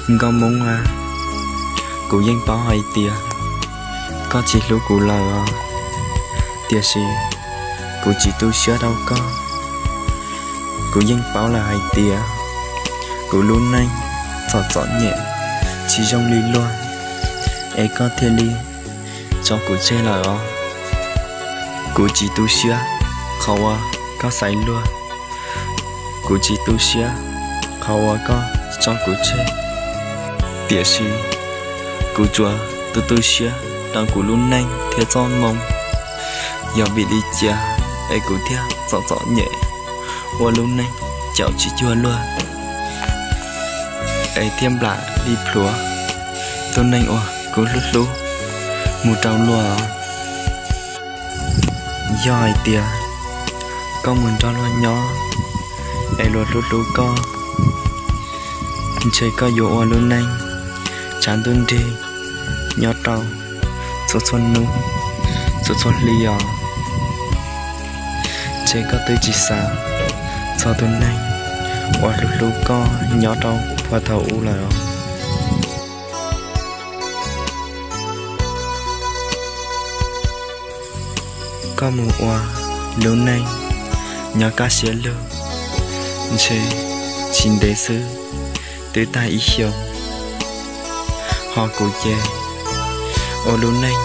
Nkauj Hmoob a, kuv yeej paub hais tias koj tsis hlub kuv lawm os, tiam sis kuv tsis tu siab rau koj. Kuv yeej paub lawm hais tias kuv lub neej txom txom nyem tsis zoo li luag, es koj thiaj li tso kuv tseg lawm os. Kuv tsis tu siab qhov uas koj xaiv luag, kuv tsis tu siab qhov uas koj tso kuv tseg, tiam sis kuv tsuas tu tu siab rau kuv lub neej thiab txoj moo. Yog vim li cas es kuv thiaj txom txom nyem ua lub neej caum tsis cuag luag, es thiaj nplam li plhuav tus neeg uas kuv hlub hlub mus rau luag? Yog hais tias koj mus nrog luag nyob es luag hlub hlub koj, ntshe koj yuav ua lub neej tshav ntuj nrig nyob rau txhua txhua hnub, txhua txhua hli os. Ntshe koj twb tsis xav txog tus neeg uas hlub hlub koj nyob rau puag thaum ub lawm os. Koj mus ua lub neej nyob kaj siab lug, ntshe tsis ntev xwb twb tag ib xyoos. Ho kuv ces ua lub neej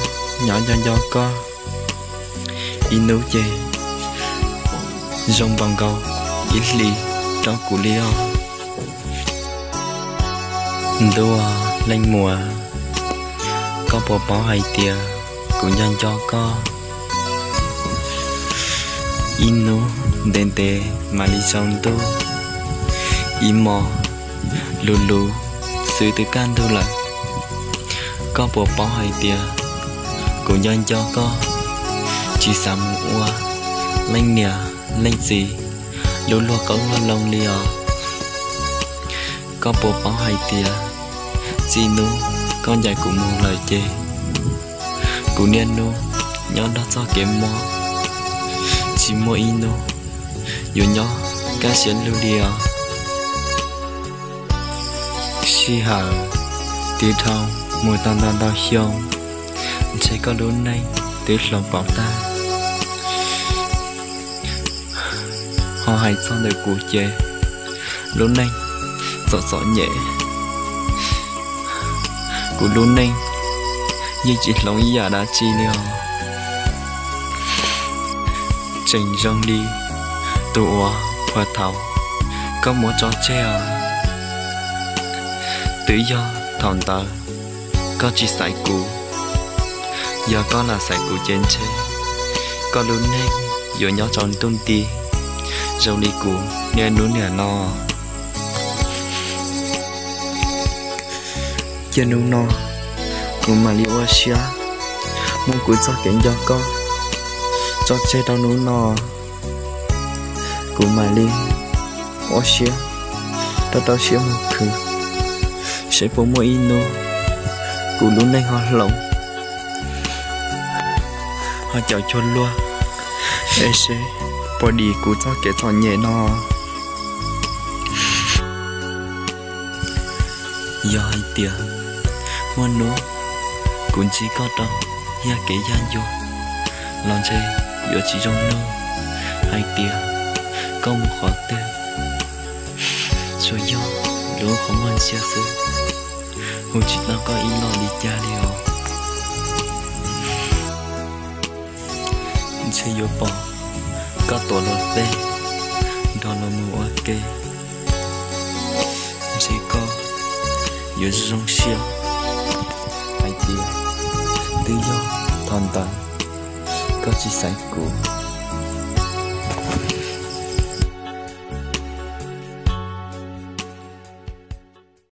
nyob nco nco koj, ib hnub ces zoo npaum nkaus ib hlis rau kuv li os. Ntuj leej muam, koj puas paub hais tias kuv nco nco koj? Ib hnub ntev ntev mam li tsaus ntuj, ib hmos luv luv xwb twb kaj ntug lawm. Koj puas paub hais tias kuv nco nco koj, tsis xav mus ua leej niam leej txiv lub luag qoob luag loo li os. Koj puas paub hais tias txij hnub koj ncaim kuv mus lawm ces kuv niaj hnub nyob nrog txoj kev mob, tsis muaj ib hnub yuav nyob kaj siab lug li os. Sij hawm twb dhau mus tau ntau ntau xyoo, ntshe koj lub neej twb hloov pauv tag. Ho hais txog ntawm kuv ces lub neej txom txom nyem, kuv lub neej yeej tsis hloov ib yam dab tsi li os. Tseem zoo li tus uas puag thaum koj muab tso tseg os. Twb yog thaum ntawd koj tsis xaiv kuv, yog koj lam xaiv kuv ces ntshe koj lub neej yuav nyob tsaus ntuj nti zoo li kuv niaj hnub niam no. Ces hnub no kuv mam li ua siab muab kuv txoj kev nco koj tso tseg rau hnub no. Kuv mam li ua siab rau rau siab mus khwv, seb puas muaj ib hnub kuv lub neej ho hloov, ho caum cuag luag, es seb puas dim kuv txoj kev txom nyem no. Yog hais tias muaj hnub kuv ntsib koj rau yaj kev yaj ncua los ntshe yuav tsis zoo nug hais tias koj mus qhov twg, tsuas yog lub qhov muag ntsia xwb, hu tsis tau koj ib los li cas li os. Ntshe yuav pom koj tuav luag tej nrog luag mus ua ke, ntshe koj yuav zoo siab hais tias twb yog thaum ntawd koj tsis xaiv kuv.